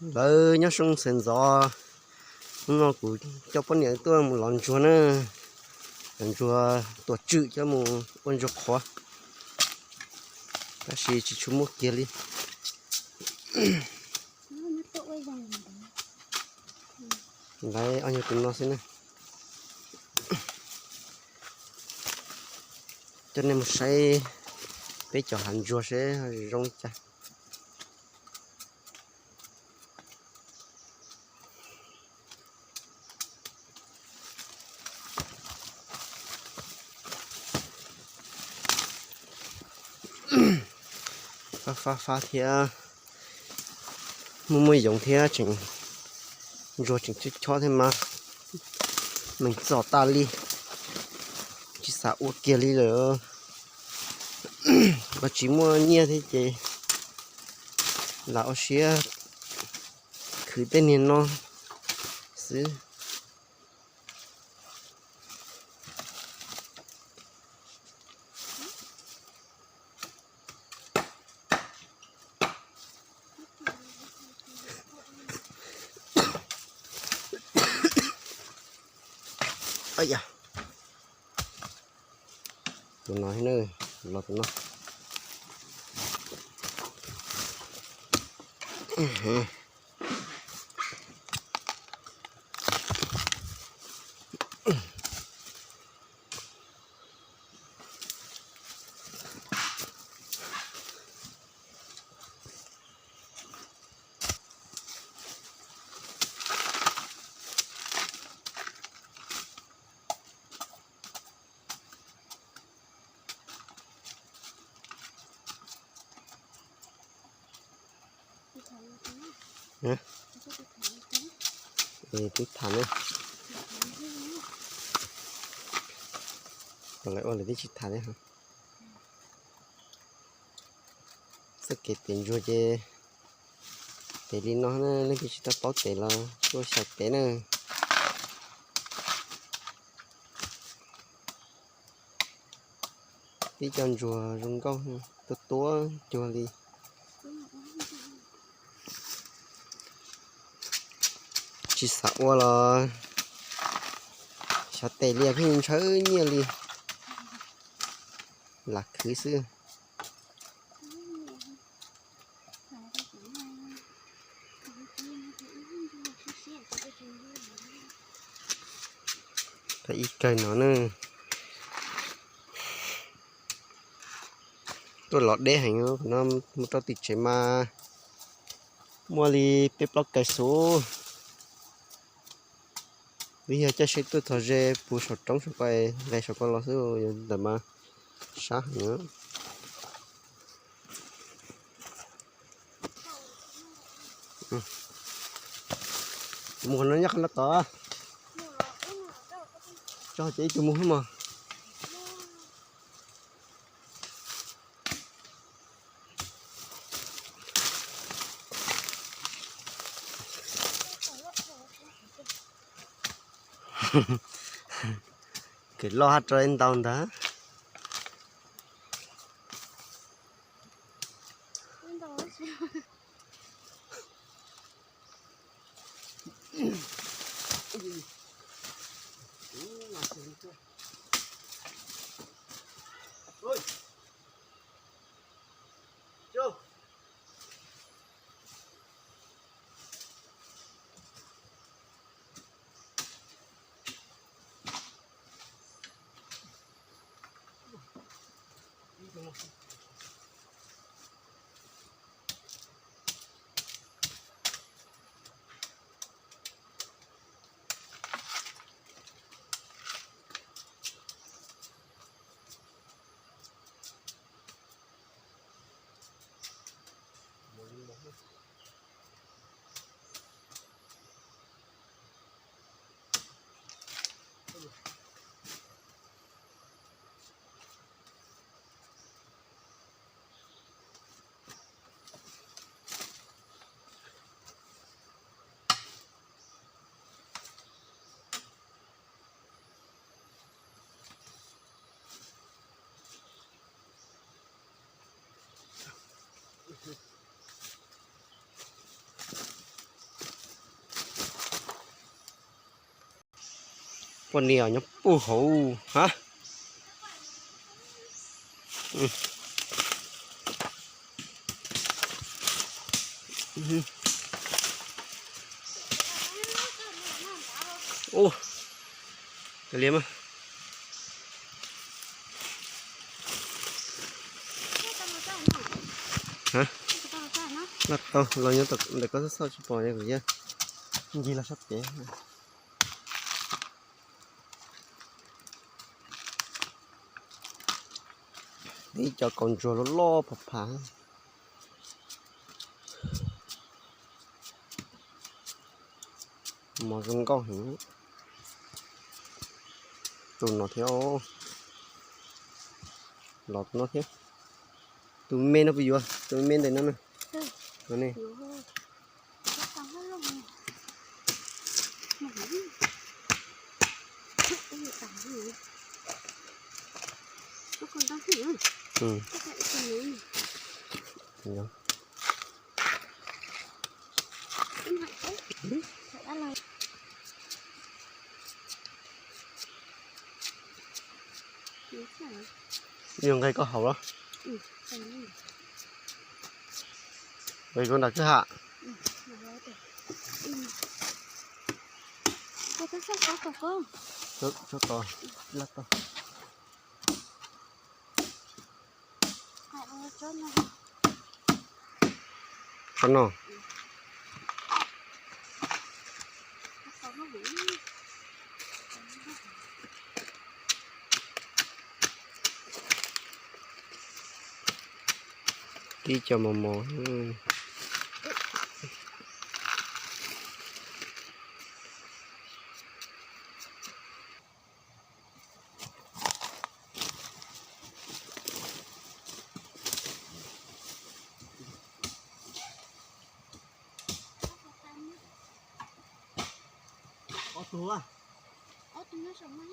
Lawv nyob soob ntxhais ntxov, hnub no kuv coj poj niam tuaj mus lov ntsuag na, lov ntsuag tuam tswm coj mus ua ntsuag qhuav, tab sis tsis tshua muaj kiag li. Lawv ob nyuag tus no xwb na. Coj nej mus saib peb cov hav ntsuag seb zoo li cas. Fab fab fab thiab, muaj muaj yoov thiab tseem, ntsuag tseem chob chob thiab mas, meej txom tas li, tsis xav ua kiag li lawm. Los tsis muaj nyiaj thiab ces lam ua siab khwv tej niag no xwb. Tus no, los tus no. Twb tham ne. Kom lawv ua lawv twb tsis tham ne. Txoj kev tev ntsuag ces tev li no na, leej twg tsis tau paub tev los tuaj xyaum tev na. Tib co ntsuag zoo nkauj tuab tuab cuag li. Tsis xav ua los xyov tes lias pheej ntshaw nyiaj li, lam khwv xwb. Ib kawg no na, tuaj los deb heev no, mus rau tim tsev mas muaj li peb plaub kawg xwb. Twb yog caij seb tuaj txog ze puag saum roob saum ko, nqes saum ko los xwb, yog ntawm mas sab heev. Mus qhov no nyob qhov no tod. Tso ces ib tug mus xwb mog. Kws loj hab rau ib ntau ntag. Poj niam nyob puag hauv ha. Ua, kav liam mas. Laj tau los nyob ntawm koj xauj xauj tsis pom kuv yeej ncig los sab pem. Tib cov kaus ntsuag loj loj phav phav. Mos zoo nkauj heev. Tus no thiab, los tus no thiab. Tus me no puas yuav? Tus me me ntawm no na. No ne. Yuav nqe koj haus los? Nqe koj nram kwj ha. Tsob to, laj to. Qhov no. Tib co mos mos. Ob tug a. Ob tug nyob saum no.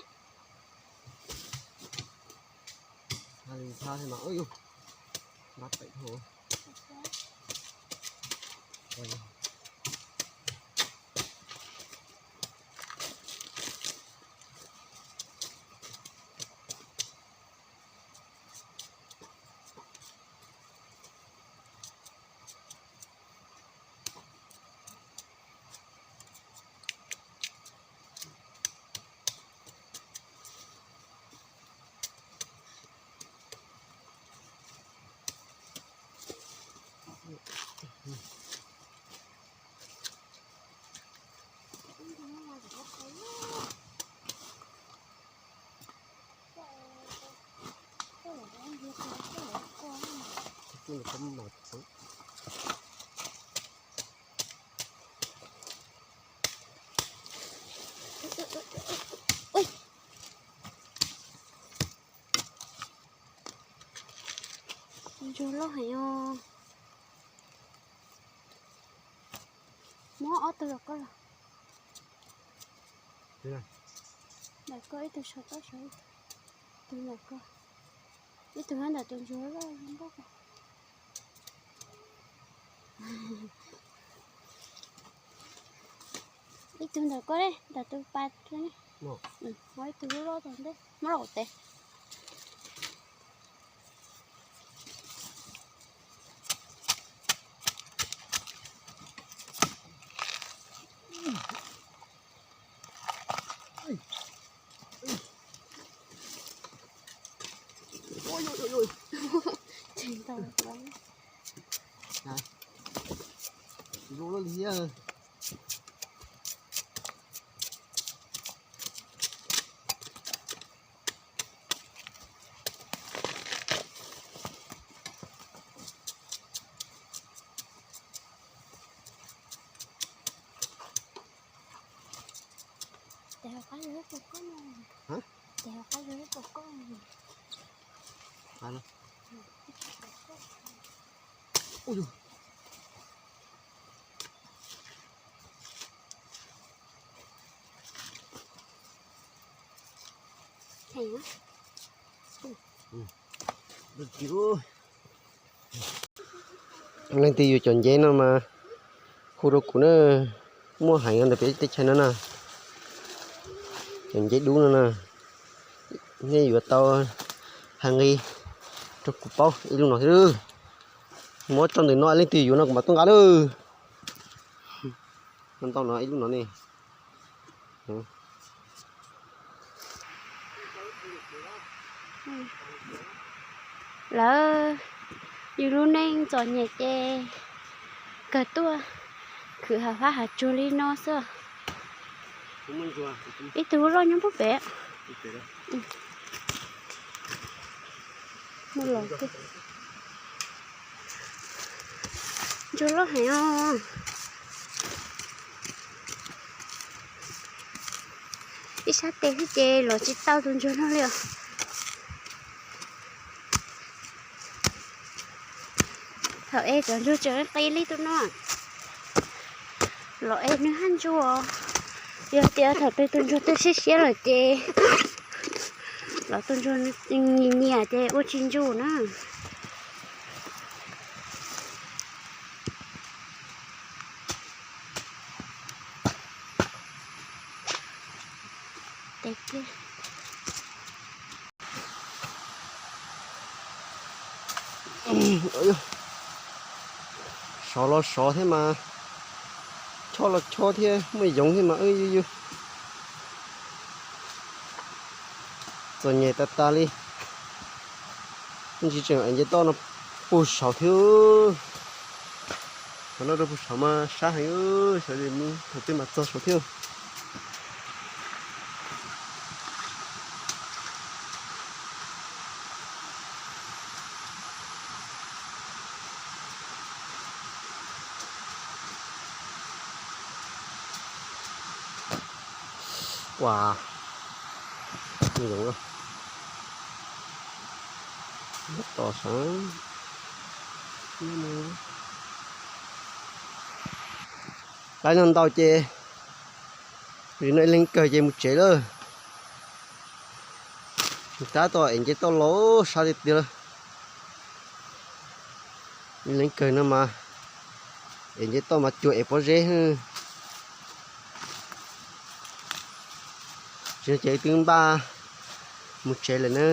Tha li tha mas, ub yus, npab pem dhau. Ntsuag loj heev os. Muab ob tug los koj los. Ntawm koj ib tug, saum koj saum ib tug, tus ntawm koj, ib tug nyob ntawm tus ntsuag loj loj. Ib tug ntawm koj ne, ntawm tus pas ne. Ho ib tug loj loj tom ntej, muab los tes. Zoo li thiab. Tes hauv qab zog ib puas koj no. Tes hauv qab zog ib puas koj no. Ua yus. Leej twg yuav cov nceb no mas hu rau kuv na, muaj heev ntawm peb teb chaws no na. Nce dub no na, nej yuav tau hais nqi rau kuv paub ib lub no thiab. Muab tso ntawm no leej twg yuav no kuv mam tuaj nqa lawm. Ntau no ib lub no ne. Lawv, yus lub neej txom nyem ces kawg tuaj khwv hav fab hav tsuag li no xwb. Ib tug loj nyob pub pem. Mus los ntsuag loj heev os. Ib sab tes xwb ces los tsis tau tus ntsuag no li os. Thaum es cov ntsuag tseem qis li tus no, los es nws haj ntsuag. Yog tias thaum twg tus ntsuag twb siab siab lawm ces los tus ntsuag nyiam nyiam ces ua tsis ntsuag na. Sov los sov thiab mas, chob los chob thiab, muaj yoov thiab mas, yus yus txom nyem tas tas li. Ntsis tseem ev nce toj no puag saud thiab. Qhov no rau puag saud mas sab heev, sawv daws mus thaum twg mas txog saud thiab. Ua, me yoov, tos sav. Laib no ntau ces, li no ib leeg kawg ces mus tsev lawm. Tab tom ev nce toj los sab tiag tiag lawm. Ib leeg kawg no mas, ev nce toj mas cuag ev pob zeb. Tsis no ces twb npaj mus tsev lawm na.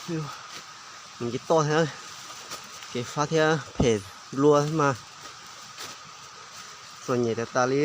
Mus nce toj thiab, kev fab thiab phem nplua mas, txom nyem tas tas li.